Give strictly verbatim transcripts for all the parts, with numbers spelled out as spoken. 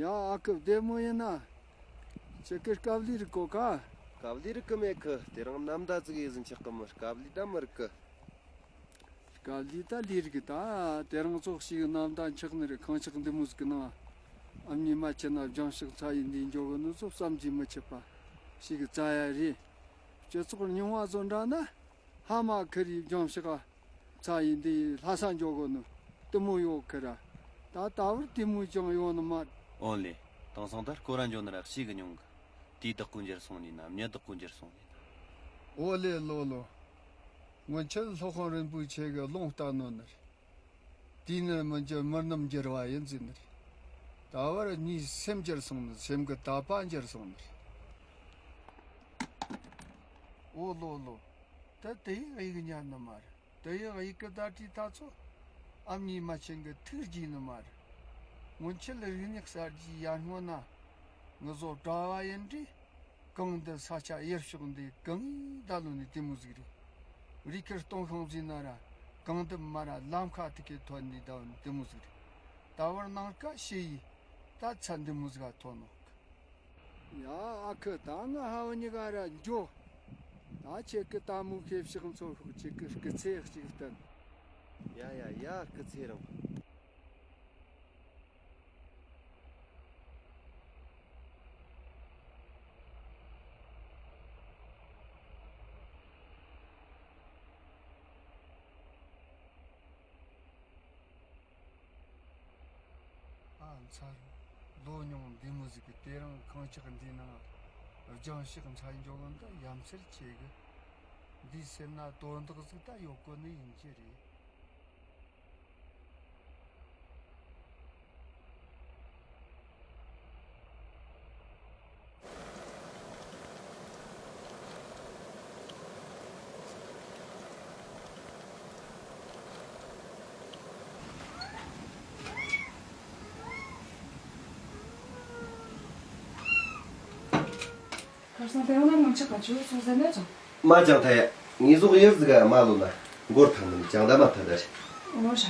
ཡ། ཨ་ཁུ་བདེ་མོ་ཡིན་ན། ཁྱེད་ཀྱི་དཀའ་ལས་རིག་གོ་ག། དཀའ་ལས་རིག་གི་མེད་གི། དེ་རིང་ནམ་ཟླ་ཟིག་ཡེ་ཟིན་ཆགས་གི་མི། དཀའ་ལས་ད་མི་རིག་གི། དཀའ་ལས་ད་ལས་རིག་གི། ད་དེ་རིང་ཚོགས་ཤིག་ནམ་ཟླ་འཁྱག་ནི་རེད། ཁང་ཆག་འདི་མོ་ཟིག་གི་ནང་ཨ་མྱེས་མ་ཁྱེད་ན་སྦྱང་ཤག་ཚ་ཡིན་འདི་འཇོག་གི་ནི་ཚོ་བསམ་གྱིས་མི་ཁྱབ་པ་ཞིག་གི་རྩ་ཡ་རེད། སྤྱི་ཚོགས་རྙིང་བ་ཚོ་འདྲ་ན། ཕ་མ་ཁི་རི་སྦྱང་ཤག་ཚ་ཡིན་འདི་ལྷ་ས་འཇོག་གི་ནི་དེ་མོ་ཡོད་ཁི་ར། ད་ད་བར་དེ་མོ་ཅང་ཡོད་ནི་མ། ཨོ་ལེ། དེང་སང་ད་སྐོར་ར་འཇོག་ནི་ར་ཤེས་གི་མྱོང་གི། དེའི་བདག་པོ་འགྱུར་སོང་ནི་ན་མྱི་བདག་པོ་འགྱུར་སོང་ནི་ན། ཨོ་ལེ་ལོ་ལོ། སྔོན་ཆད་སློབ་དཔོན་རིན་པོ་ཆེ་གི་ལུང་བསྟན་ནོ་ནི་རེད། དུས་ནི་མི་འགྱུར་མི་རྣམས་འགྱུར་བ་ཡིན་ཟེར་ནི་རེད། ད་བར་ངའི་སེམས་འགྱུར་སོང་ནི། སེམས་གི་དད་པ་འགྱུར་སོང་ནི་རེད། ཨོ་ལོ་ལོ། ད་དེ་ཡི་དབྱིག་ཉན་ནི་མ་རེད། དེ་ཡི་དབྱིག་གི་བརྡ་སྤྲོད་ད་ཚོ་ཨ་མྱེས་མ་ཁྱེད་གི་ཐུགས་རྗེ་ནི་མ་རེད། སྔོན་ཆད་རིག་གནས་གསར་བརྗེའི་ཡར་སྔོན་ན་ངུ་བཟོ་གྲྭ་བ་ཡིན་དུས། གངས་འདི་ས་ཆ་གཡུར་ཕྱོགས་འདི་གངས་ད་ལོ་ནི་དེ་མོ་ཟིག་རེད། རི་ཁར་སྟོང་ཤང་ཟིན་ན་ར་གངས་འདི་མ་ར་ལམ་ཁ་དེ་གའི་ཐོན་ནི་ད་ལོ་ནི་དེ་མོ་ཟིག་རེད། ད་བར་ནངས་ཀ་ཤི་ཡི་ད་ཚ་འདི་མོ་ཟིག་ག་ཐོན་ནོ། ཡ་ཨ་ཁུ། ད་ང་ཧ་བ་གཉིས་ཀ་ར་འགྱོ། ད་ཁྱེད་ཀྱི་ལྟད་མོ་ཁེ་ཕྱག་མཚོ་ཤོག་ཁྱེད་ཀྱི་སྐུ་ཚེ་གཅིག་བརྟན། ཡ་ཡ་ཡ། སྐུ་ཚེ་རིང་། ཨ་མཚར། ལོ་ཉུང་འདི་མོ་ཟིག་གི་དེ་རིང་ཁང་ཆག་འདིའི་ནང་སྦྱང་ཤག་འཚལ་འཇོག་གི་འདི་ཡ་མཚར་ཆེ་གི། འདིའི་སེམས་ན་དོན་དག་ཟིག་ད་ཡོད་གོ་ནི་ཡིན་གྱི་རེད། ཁར་སང་དེ་འོ་ན་ངོ་ཆ་ག་ཅུ་སོང་ཟེར་ན་ཅང་། མ་ཅང་ཐ་ཡ། ངེས་ཟོག་ཡར་ཟིག་ག་མ་ལོ་ན་འགོར་ཐང་མིན་ཅང་ད་མ་ཐ་ད་རེད། ཨོ་ཧྲ།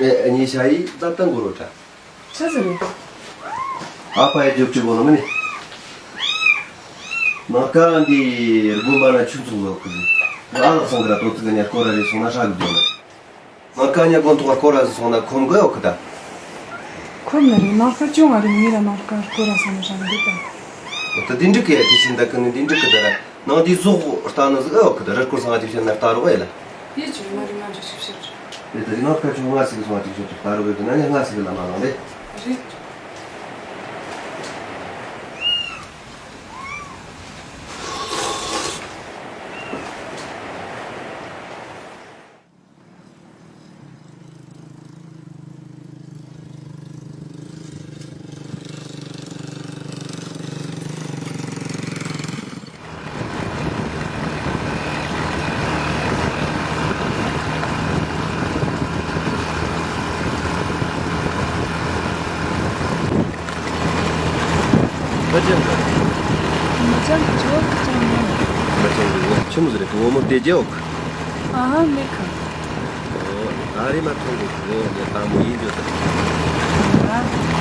ཨེ་ཨ་ནི་ཤ་ཡི་ད་ད་འགོར་རོ་ད། ཆ་ཟེར་རེད། ཨ་ཕ་ཡ་རྒྱོབ་ཅི་གོ་ནོ་མིན་ནི། ནང་ཀ་འདི་དགོན་པ་ན་ཆུ་ཚོགས་ལོག་གི་ཟིག་ཨ་ལགས་སང་གི་ར་ཏོ་ཙི་ག་ཉ་སྐོར་ར་རེ་སོང་ན་ཧྲ་གི་དགོས་ན། ནང་ཀ་ཉ་དགོན་ཐོག་སྐོར་ར་ཟིག་སོང་ན་ཁོམ་གི་ཨོ་ཁི་ད། ཁོམ་ནི་རེད། ནང་ཀ་ཅུང་ང་རེ་ངེད་ར་ནང་ཀ་སྐོར་ར་སོང་ན་ཧྲ་གི་འདུག་ད། ད་དེ་འགྲིག་གི་ཡ། དེ་བཞིན་ད་གི་ནི་དེ་འགྲིག་གི་ད་ར། ནང་དེ་ཟོག་ལྟ་ནི་ཟིག་ཨོ་ཁི་ད། རི་སྐོར་སང་ང་དེ་བཞིན་ན་ལྟ་རོགས་ཨེ་ལ། དེ་ཅུང་ང་རེ་ང་འགྲོ་ཤིག་ཤིག་རེད། དེ་ད་དེ་ནང་ཀ་ཅུང་ང་ཟིག་སོང་ང་དེ་བཞིན་ལྟ་རོགས་ཨེ། དེ་ན་ཉ་ང་ཟིག་ལ་མ་ལང་རེད། རེད། མ་ཅན་གི། མ་ཅན་གི་ཆུ་བོ་ཅན་ཡིན། མ་ཅན་གི་ཆུ་མོ་ཟེར་གི་འོ་མོ་དེ་རྒྱ་འོག་ཨ་ཧ་མེད་གི། ཨོ། ད་རེས་མ་མཐོང་གི་འོ་ངས་དང་མོ་ཡིན་རྒྱུ་དང་། ཨ།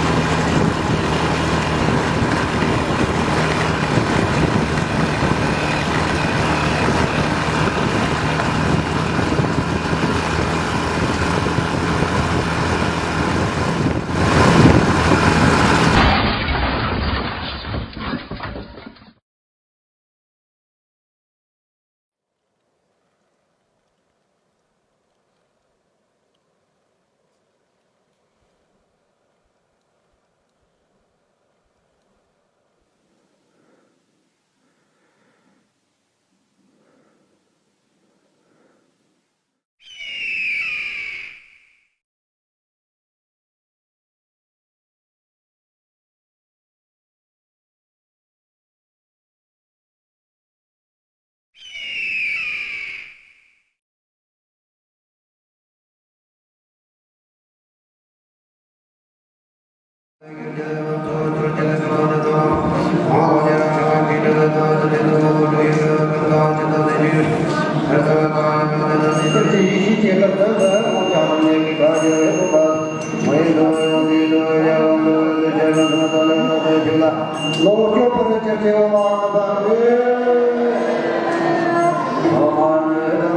ལོངས་སྤྱོད་པར་བྱེད་ཅིང་། ཨོཾ་ཨ་ནི་པདྨེ་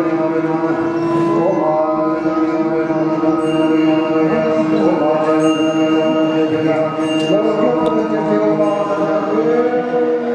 ཧཱུྃ། ཨོཾ་ཨ་ནི་པདྨེ་ཧཱུྃ། ཨོཾ་ཨ་ནི་པདྨེ་ཧཱུྃ། ལོངས་སྤྱོད་པར་བྱེད་ཅིང་། ཨོཾ་ཨ་ནི་པདྨེ་ཧཱུྃ།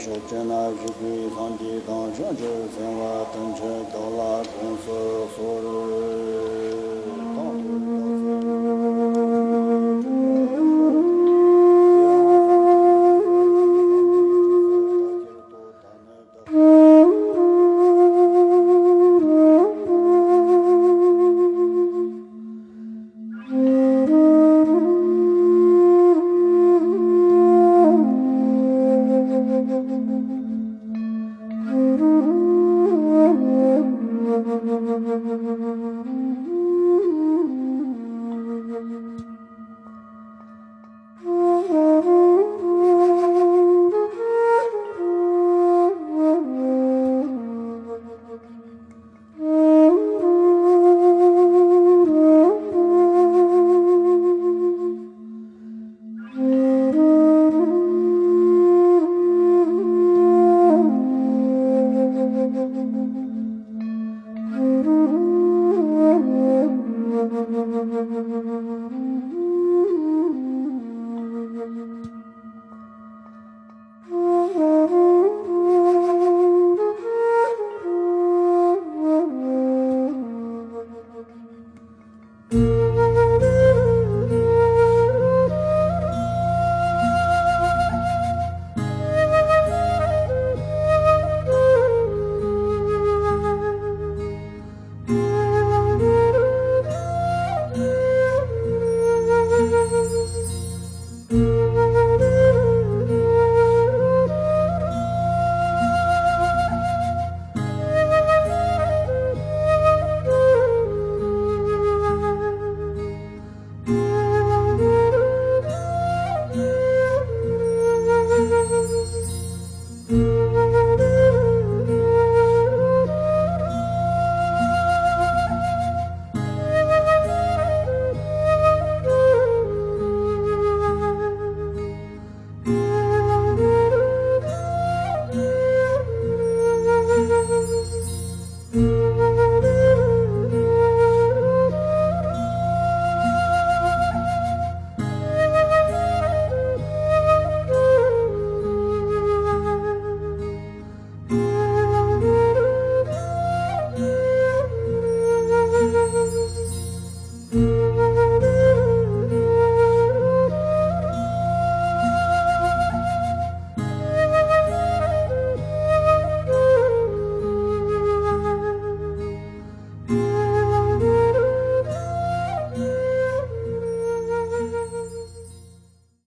ཕྱོགས་བཅུ་ན་བཞུགས་པའི་སངས་རྒྱས་དང་བྱང་ཆུབ་སེམས་དཔའ་དུང་ཕྱུར་བདག་ལ་དགོངས་སུ་གསོལ།